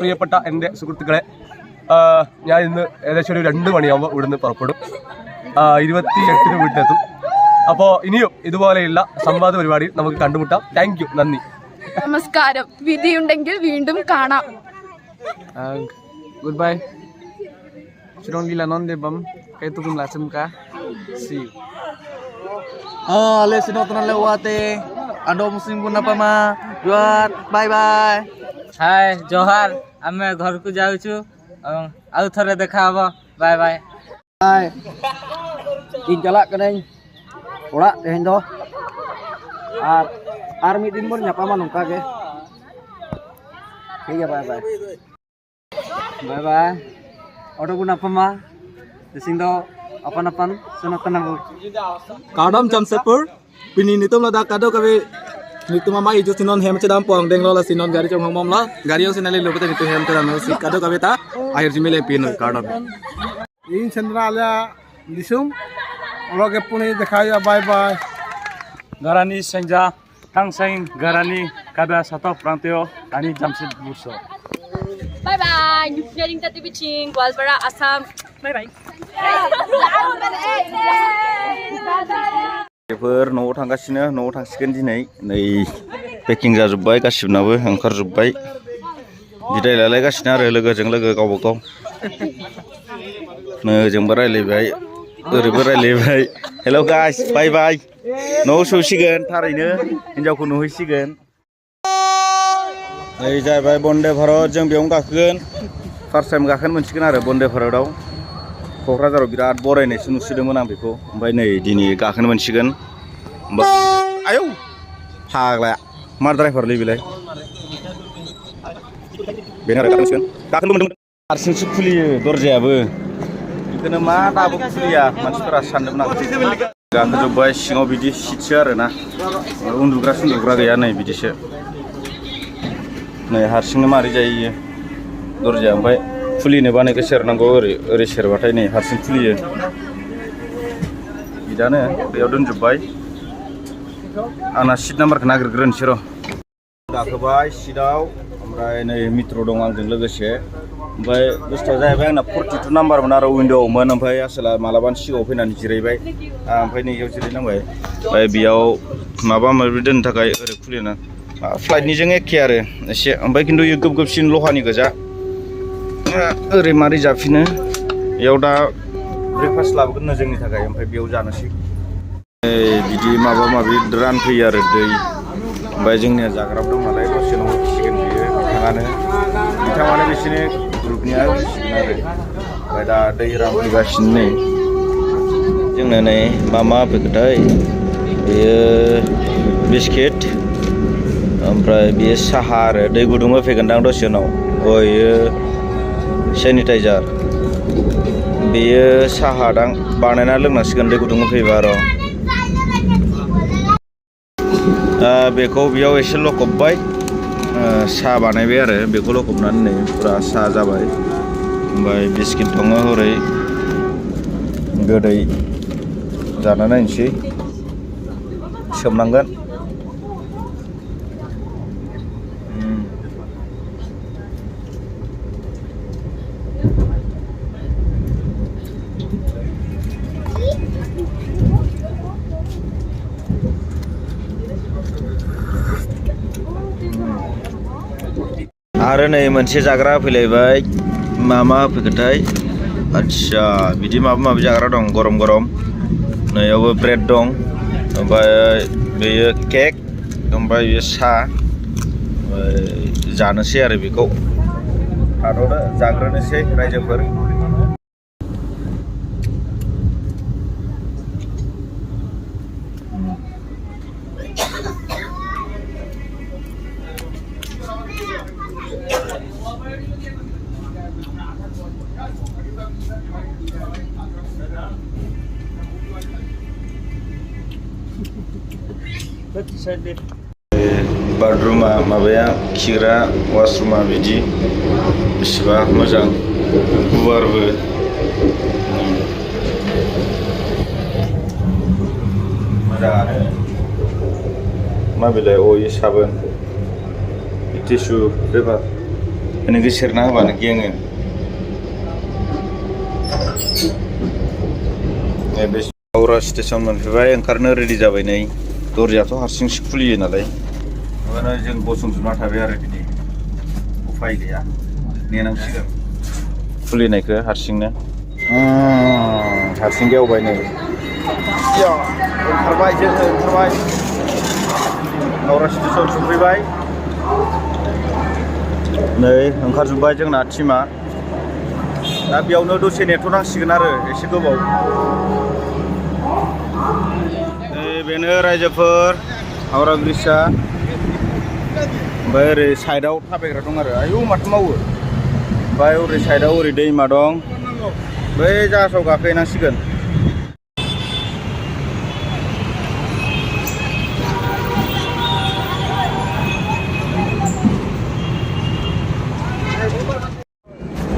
പ്രിയപ്പെട്ട എൻ്റെ സുഹൃത്തുക്കളെ, ഞാൻ ഇന്ന് ഏകദേശം ഒരു 2 മണിയാകുമ്പോൾ ഇവിടുന്ന് പുറപ്പെടും. 28-ന് വീട്ടിലെത്തും. അപ്പോൾ ഇനിയും ഇതുപോലെയുള്ള സംവാദ പരിപാടി നമുക്ക് കണ്ടുമുട്ടാം. താങ്ക് യു, നന്ദി, നമസ്കാരം. വിധിയുണ്ടെങ്കിൽ വീണ്ടും കാണാം. Good bye. Chirongila non de bam kay tukum la semka. See you. Ale sinotran lewate. Ado muslim puna pama. Johar. Bye bye. Hi, Johar. Ame घर को जाऊ छु. आउ थरे देखा हबो. Bye bye. Bye. Din jalak kaneng. Ora tehen do. Army din mon nyapa manungka ke. Iya bye bye. Bye bye. Auto pun apa mah? Desindo apa-apan sunatan aku. Kadam Jamshedpur. Pini nitum lada kado kabe nitum mama iju sinon hem cedam pong denglo la sinon gari chong mom la gari yang sinali lobete nitu hem cedam si kado kabe ta akhir jimile pin kadam. In Centralia disum ologe puni dekhaya bye bye. Garani Senja Tangsain Garani Kada Sato Pranteo Ani Jamshedpur so. Bye bye. Nyuring tati biching Gwalpara Assam. Bye bye. बेफोर न'आव थांगासिनो, न'आव थांसिगोन दिनै. नै पेकिं जाजोब्बाय, गासिबनाबो ओंखारजोब्बाय. बिदाय लालायगासिनो आरो लोगोजों लोगो गावबा गाव. ओजोंबो रायलायबाय, ओरैबो रायलायबाय. हेल' गाइस, बाय बाय. न'आव सौसिगोन, थारैनो हिनजावखौ नुहैसिगोन. नै जाहैबाय बन्दे भारत, जों बेयावनो गाखोगोन. फार्स्ट टाइम गाखोनो मोनसिगोन आरो बन्दे भारतआव. क'क्राझाराव बिराद बरायनायसो नुसिदोंमोन आं बेखौ. ओमफ्राय नै दिनै गाखोनो मोनसिगोन. आयौ फाग्लाया मा ड्राइभारलै बेलाय? बेनो आरो गाखोसिगोन. गाखोनो मोनदोंमोन. हारसिंसो खुलियो दरजायाबो. बेखौनो मा दाबो खुलिया मानसिफोरा सानदोंमोन आं. गाखोजोब्बाय, सिङाव बिदि सिटसो आरोना, उन्दुग्रा सुन्दुग्रा गैया, नै बिदिसो. नै हारसिंनो मारै जायो दरजाया. ओमफ्राय खुलिनो बानायखौ सेरनांगौ, ओरै सेरबाथाय नै हारसिं खुलियो. बिदानो बेयाव दोनजोब्बाय. आंना सिट नाम्बारखौ नागिरग्रोनोसै र'. गाखोबाय सिटआव. ओमफ्राय नै मित्र दं आंजों लोगोसे. ओमफ्राय बुस्थुआ जाहैबाय आंना 42 नाम्बारमोन आरो उइन्ड'आवमोन. ओमफ्राय आसोला मालाबानि सिगाङाव फैनानै जिरायबाय. ओमफ्राय नै इयाव जिरायनांबाय. ओमफ्राय बेयाव माबा माबि दोननो थाखाय ओरै खुलिना फ्लाइटनिजों एखे आरो एसे. ओमफ्राय खिन्थु इयो गोब-गोबसिन लहानि गोजा. ओरै मारै जाफिनो? बेयाव दा ब्रेकफास्ट लाबोगोन जोंनि थाखाय. ओमफ्राय बेयाव जानोसै. बिदि माबा माबि रानफैयो आरो दै. ओमफ्राय जोंनिया जाग्रा दं नालाय दसे उनाव होसिगोन बियो. बिथाङानो बिसोरनि ग्रुपनिया होसिगोन आरो. ओमफ्राय दा दै रानफैगासिनो नै. जोंनो नै मा होफैखोथाय? बेयो बिस्किट, ओमफ्राय बेयो साहा आरो दै गुदुं होफैगोनदां दसे उनाव. बेयो सेनिटाइजार, बेयो साहा दां बानायना लोंनांसिगोन दै गुदुं होफैबा र'. बेखौ बेयाव एसे लखबबाय, साहा बानायबाय आरो बेखौ लखबनानै नै फुरा साहा जाबाय. ओमफ्राय बिस्किट दङ हरै गोदै जाना नायनोसै. सोमनांगोन. आरो नै मोनसे जाग्रा फैलायबाय. मा होफैखोथाय? आदसा बिदि माबा माबि जाग्रा दं गरम गरम. नैयावबो ब्रेड दं. ओमफ्राय बेयो केक. ओमफ्राय बेयो साहा. जानोसै आरो बेखौ. थाथ'दो जाग्रोनोसै रायजोफोर. बाथरुमा माबाया खिग्रा वाशरुमा बिदि बेसेबा मोजां गुवारबो. मोजाङानो. मा बिलाइ? अ, साबोन, टिसु पेपार. नोङो सेरना होबानो गेङो बे हावरा स्टेसन मोनफैबाय ओंखारनो रेडि जाबाय नै दरजायाथ' हारसिंसो खुलियो नालाय ओंखायनो जों गसंजोबना थाबाय आरो बिदि उफाय गैया नेनांसिगोन खुलिनायखौ हारसिंनो हारसिं गेवबाय नै ओंखारबाय जोङो ओंखारबाय हावरा स्टेसन सफैबाय नै ओंखारजोब्बाय जोंना टिमा दा बेयावनो दसे नेथ'नांसिगोन आरो एसे गोबाव बेनो रायजोफोर हावरा ब्रिजआ ओमफ्राय ओरै साइडआव थाबायग्रा दं आरो आयौ माथो मावो ओमफ्राय ओरै साइडआव ओरै दैमा दं बै जाहाजाव गाखोहैनांसिगोन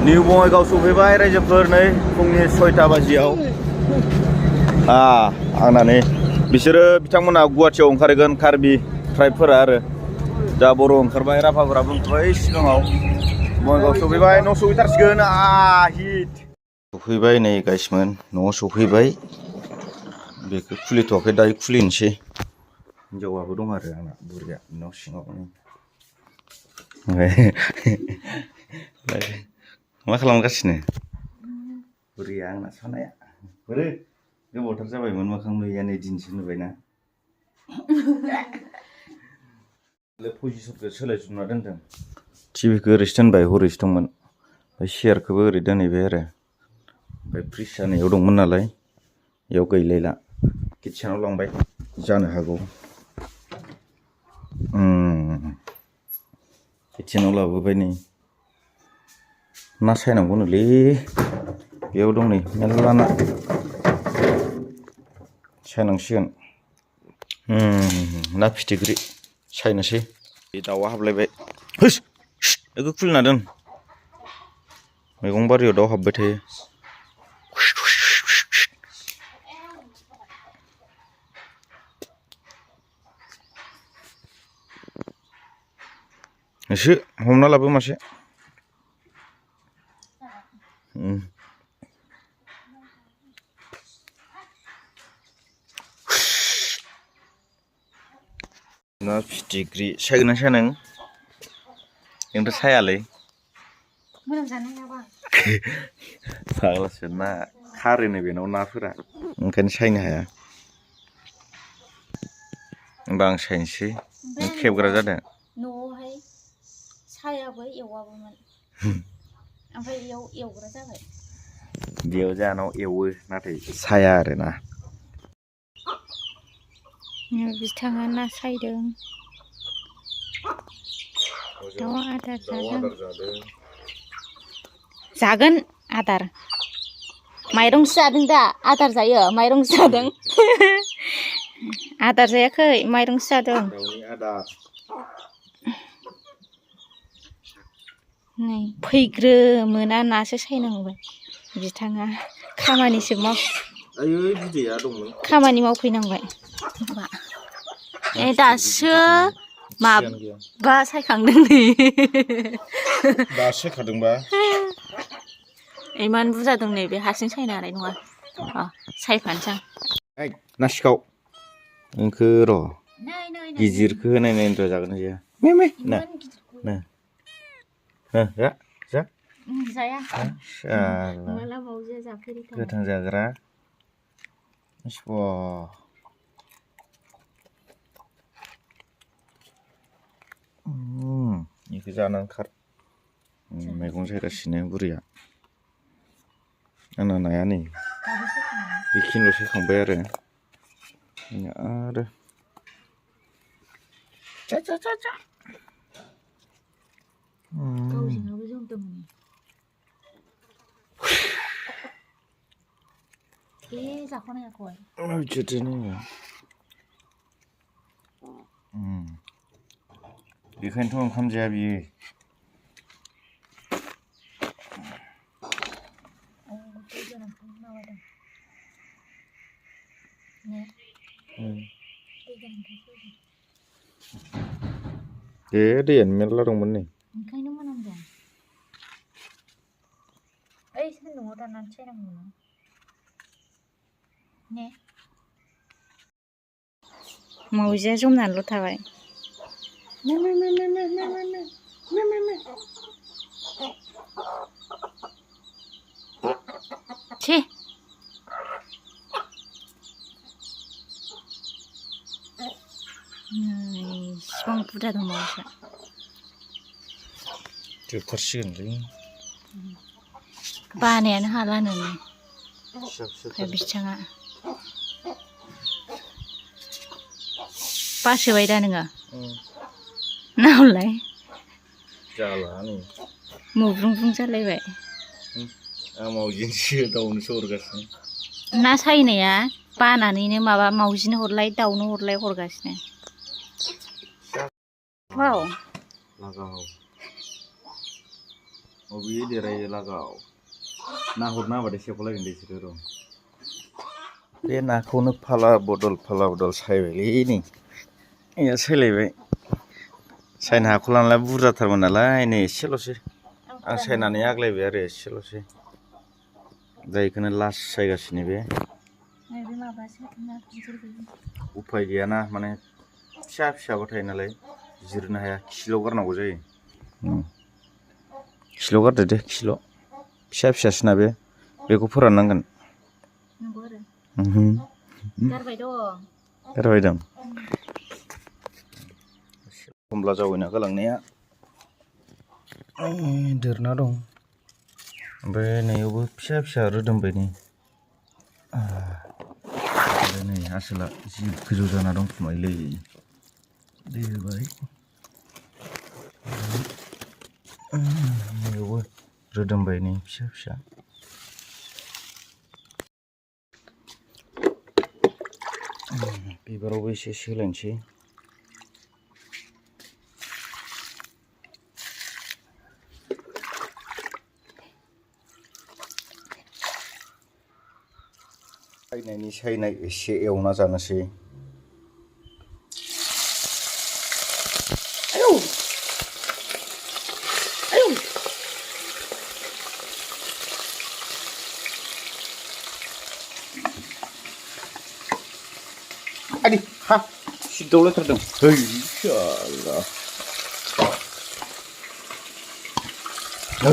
निउ बङाइगाव सफैबाय रायजोफोर नै फुंनि 6टा बाजियाव आंना नै बिसोरो बिथांमोना गुवाहाटियाव ओंखारगोन कार्बि ट्राइबफोरा आरो दा बर' ओंखारबाय राभाफोराबो ओंखारबाय सिगाङाव बङाइगाव सफैबाय न' सफैथारसिगोन हिट सफैबाय नै गाइसमोन न'आव सफैबाय बेखौ खुलिथ'वाखै दायो खुलिनोसै हिनजावाबो दं आरो आंना बुरैया न' सिङाव मा खालामगासिनो बुरैया आंना सानाया बोरो गोबावथार जाबायमोन मोखां नुयैया नै दिनसो नुबायना पजिसनखौ सोलायजोबना दोनदों टिभिखौ ओरैसो दोनबाय हरैसो दंमोन ओमफ्राय चेयारखौबो ओरै दोनहैबाय आरो ओमफ्राय फ्रिज जानायाव दंमोन नालाय बेयाव गैलायला किटसेनाव लांबाय जानो हागौ किटसेनाव लाबोबाय नै ना सायनांगौनोलै बेयाव दं नै मेरला ना सायनांसिगोन ना फिथिख्रि सायनोसै बे दाउआ हाबलायबाय हुस बेखौ खुलिना दोन मैगं बारियाव दाउ हाबबाय थायो एसे हमना लाबो मासे ना फिथिख्रि सायगोन ना साया नों नोंथ' सायालै फाग्लासो ना खारोनो बेनाव नाफोरा ओंखायनो सायनो हाया होमबा आं सायनोसै नों खेबग्रा जादों न'आवहाय सायाबो एवाबोमोन ओमफ्राय बेयाव एवग्रा जाबाय बेयाव जाहानाव एवो नाथाय साया आरोना बिथाङा ना सायदों दाउ आदार जादों जागोन आदार माइरंसो जादों दा आदार जायो माइरंसो जादों आदार जायाखै माइरंसो जादों नै फैग्रोमोना नासो सायनांबाय बिथाङा खामानिसो खामानि मावफैनांबाय दासो माबा सायखांदों नै दासो सायखादोंबा इमान बुरजा दं नै बे हारसिं सायनो हानाय नङा सायफानोसै आं ना सिखाव नोंखौ र' गिदिरखौ नायनायनि र' जागोन ना जाया जाया माला बावजा जाफेरि गोथां जाग्रा बेखौ जानानै खार मैगं सायगासिनो बुरैया आंना नाया नै बेखिनिल' सायखांबाय आरो गावजोंनावबो जमदोंमोन बे जाख'नायाखौहाय बेखायनोथ' ओंखाम जाया बियो दैयानो मेरला दंमोन नै ओंखायनो मोनामदों ओइ सान्दुङाव दाननानै सायनांगौ ना ने मावजिया जमनानैल' थाबाय छे इसिबां बुरजा दं मावजिया जोबथारसिगोनलै बानायानो हाला नोङो ओमफ्राय बिथिङा बासोबाय दा नोङो नावलाय जाला नै मुब्रुं जालायबाय आं मावजिनोसो दाउनोसो हरगासिनो ना सायनाया बानानैनो माबा मावजिनो हरलाय दाउनो हरलाय हरगासिनो वाव लागाव अबे देरायो लागाव ना हरना होबाथाय सेख'लायगोन दे बिसोरो र' बे नाखौनो फाला बदल सायबायलै नै एया सायलायबाय सायनो हाख'ला नालाय बुरजाथारमोन नालाय नै एसेल'सै आं सायनानै आग्लायबाय आरो एसेल'सै जायखौनो लास्ट सायगासिनो बे उफाय गैयाना माने फिसा फिसाबो थायो नालाय जिरनो हाया खिल' गारनांगौ जायो खिल' गारदो दे खिल' फिसा फिसासोना बे बेखौ फोराननांगोन गारबाय दं खमला जावैना गालांनाया देरना दं ओमफ्राय नैयावबो फिसा फिसा रोदोमबाय नै नै आसोला जि गोजौ जाना दं खोमालै दै होबाय नैयावबो रोदोमबाय नै फिसा फिसा बिबारावबो एसे होलायनोसै सायनाय एसे एवना जानोसै आदि हा सिददावलायथारदों है शाला है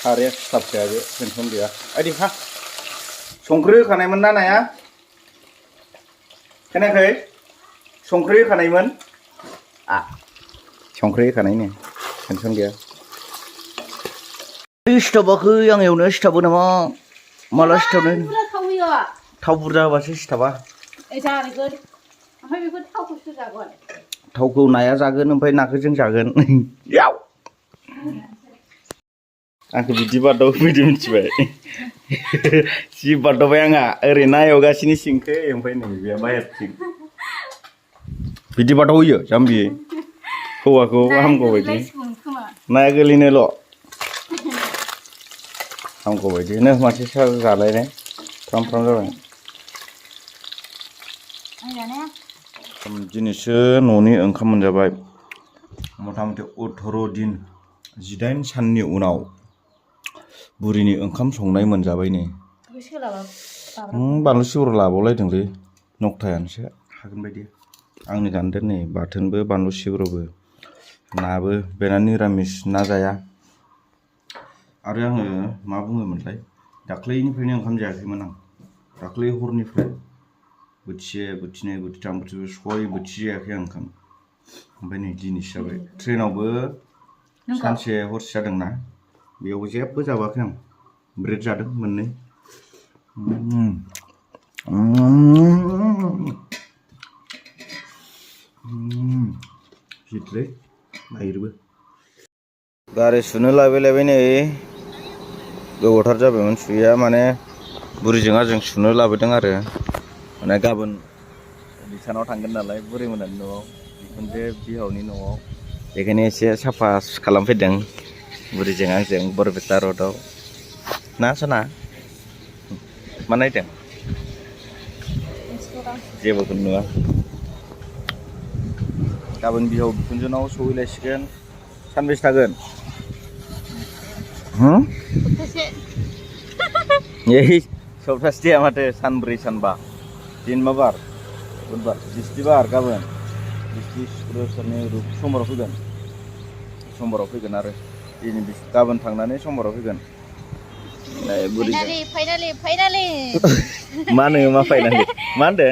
खारैया सिथाबखाया बे टेनसन गैया आदि हा संख्रि होखानायमोन ना नाया खोनायाखै संख्रि होखानायमोन संख्रि होखानायनो टेनसन गैया सिथाबाखै आं एवनाया सिथाबो नामा माला सिथाबनो थाव बुरजा होबासो सिथाबा थावखौ नाया जागोन ओमफ्राय नाखौ जों जागोन आंखौ बिदि बादाव फैदो मिथिबाय जि बादावबाय आंहा ओरै ना एवगासिनो सिंखै ओमफ्राय नैबे बाहेरथिं बिदि बादाव होयो जाम्बि हौवाखौ हामगौ बायदि नाया गोलैनोल' हामगौ बायदि नो मासे जालायनाय फ्राम जाबाय दिनैसो न'नि ओंखाम मोनजाबाय मथा मथि 18 दिन 18 साननि उनाव बुरिनि ओंखाम संनाय मोनजाबाय नै बानलु सिब्र लाबावलायदोंलै नखथायानोसो हागोन बायदि आंनि गानदों नै बाथोनबो बानलु सिब्रबो नाबो बेना निरामिस ना जाया आरो आङो मा बुङोमोनलाय दाख्लैनिफ्रायनो ओंखाम जायाखैमोन आं दाख्लै हरनिफ्राय बोथिसे बोथिनै बोथिथाम बोथिब्रै 6 बोथिसे जायाखै आं ओंखाम ओमफ्राय नै दिनैसो जाबाय ट्रेनावबो सानसे हरसे जादोंना बेयावबो जेबो जाबाखै आं ब्रेड जादों मोननै हिटलै नागिरबो गारि सुनो लाबाय नै गोबावथार जाबायमोन सुयैया माने बुरिजों आजों सुनो लाबोदों आरो माने गाबोन बिसानाव थांगोन नालाय बुरिमोनानि न'आव बिखुनजो बिहावनि न'आव बेखायनो एसे साफा खालामफैदों बुरिजों आंजों बरपेटा रडआव ना सना मा नायदों जेबोखौनो नुवा गाबोन बिहाव बिखुनजोनाव सहैलायसिगोन सानबेसे थागोन Yei, सप्तासे माथो सानब्रै सानबा दिन मा बार बुधबार बिस्थिबार गाबोन बिस्ति शुक्र शनि रुब समबाराव फैगोन आरो दिनै गाबोन थांनानै समबाराव फैगोन फाइनालि मा होनो मा फाइनालि मा होनदो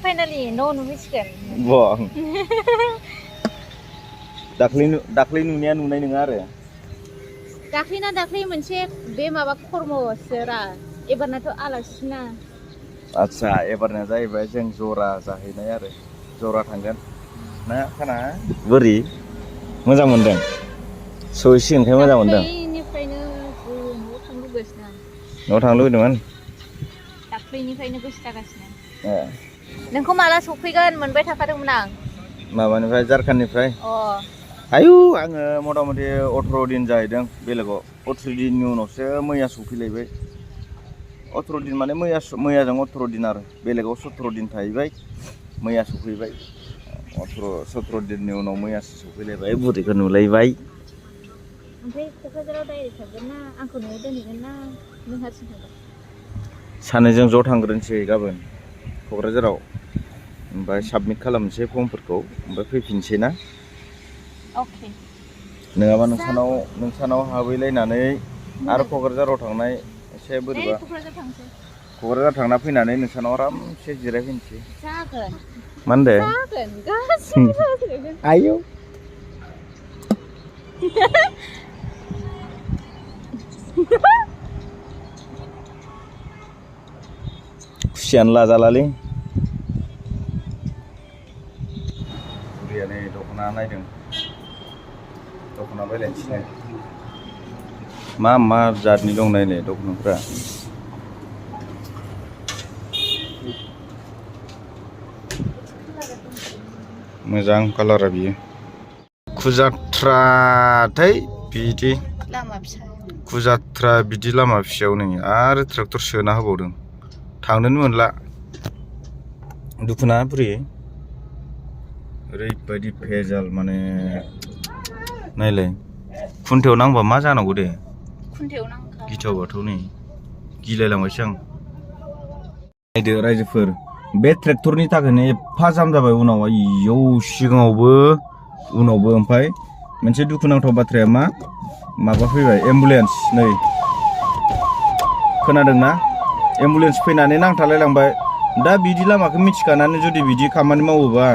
फाइनालि न' नुहैसिगोन बं दाख्लै नुनाया नुनाय नङा आरो दाख्लै मोनसे बे माबा खर्मसोरा एबारनाथ' आलासिना आदसा एबारना जाहैबाय जों जरा जाहैनाय आरो जरा थांगोन ना खाना बोरै मोजां मोनदों सहैसिगोनखाय मोजां मोनदों दाख्लैनिफ्रायनो न'आव थांनो लुगैगासिनो न'आव थांनो लुगैदोंमोन दाख्लैनिफ्रायनो गोसो जागासिनो नोंखौ माला सफैगोन मोनबाय थाखादोंमोन आं माबानिफ्राय झारखान्डनिफ्राय आयु आङो मथा मथि 18 दिन जाहैदों बेलेगाव 18 दिननि उनावसो मैया सफैलायबाय 18 दिन माने मैयाजों 18 दिन आरो बेलेगाव 17 दिन थाहैबाय मैया सफैबाय 17 दिननि उनाव मैयासो सफैलायबाय बुरैखौ नुलायबाय ओमफ्राय क'क्राझाराव डाइरेक्ट थांगोन ना आंखौ न'आव दोनहैगोन ना नों हारसिं थांगोन सानैजों ज' थांग्रोनोसै गाबोन क'क्राझाराव ओमफ्राय साबमिट खालामनोसै फर्मफोरखौ ओमफ्राय फैफिनसै ना अके नङाबा नोंसानाव हाबहैलायनानै आरो क'क्राझाराव थांनाय एसे बोरैबा क'क्राझार थांना फैनानै नोंसानाव आरामसे जिरायफैनोसै जागोन मा होनदों गासिबो आयौ खुसियानो लाजालालै बुरिया नै दख'ना नायदों दख'ना बायलायनोसै मा जातनि दं नायलाय दख'नाफ्रा मोजां कालारा बियो खुजाथ्रा थै बिदि लामा फिसा खुजाथ्रा बिदि लामा फिसायाव नै आरो ट्रेक्टर सोना होबावदों थांनोनो मोनला दुखुना बुरि ओरैबायदि भेजाल माने नायलाय खुन्थायाव नांबा मा जानांगौ दे खुन्थायाव नांखा गिथावबाथ' नै गिलायलांबायसो आं नायदो रायजोफोर बे ट्रेक्टरनि थाखायनो एफा जाम जाबाय उनाव आयौ सिगाङावबो उनावबो ओमफ्राय मोनसे दुखुनांथाव बाथ्राया माबा फैबाय एम्बुलेन्स नै खोनादोंना एम्बुलेन्स फैनानै नांथालायलांबाय दा बिदि लामाखौ मिथिखानानै जुदि बिदि खामानि मावोबा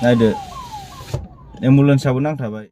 नायदो एम्बुलेन्सआबो नांथाबाय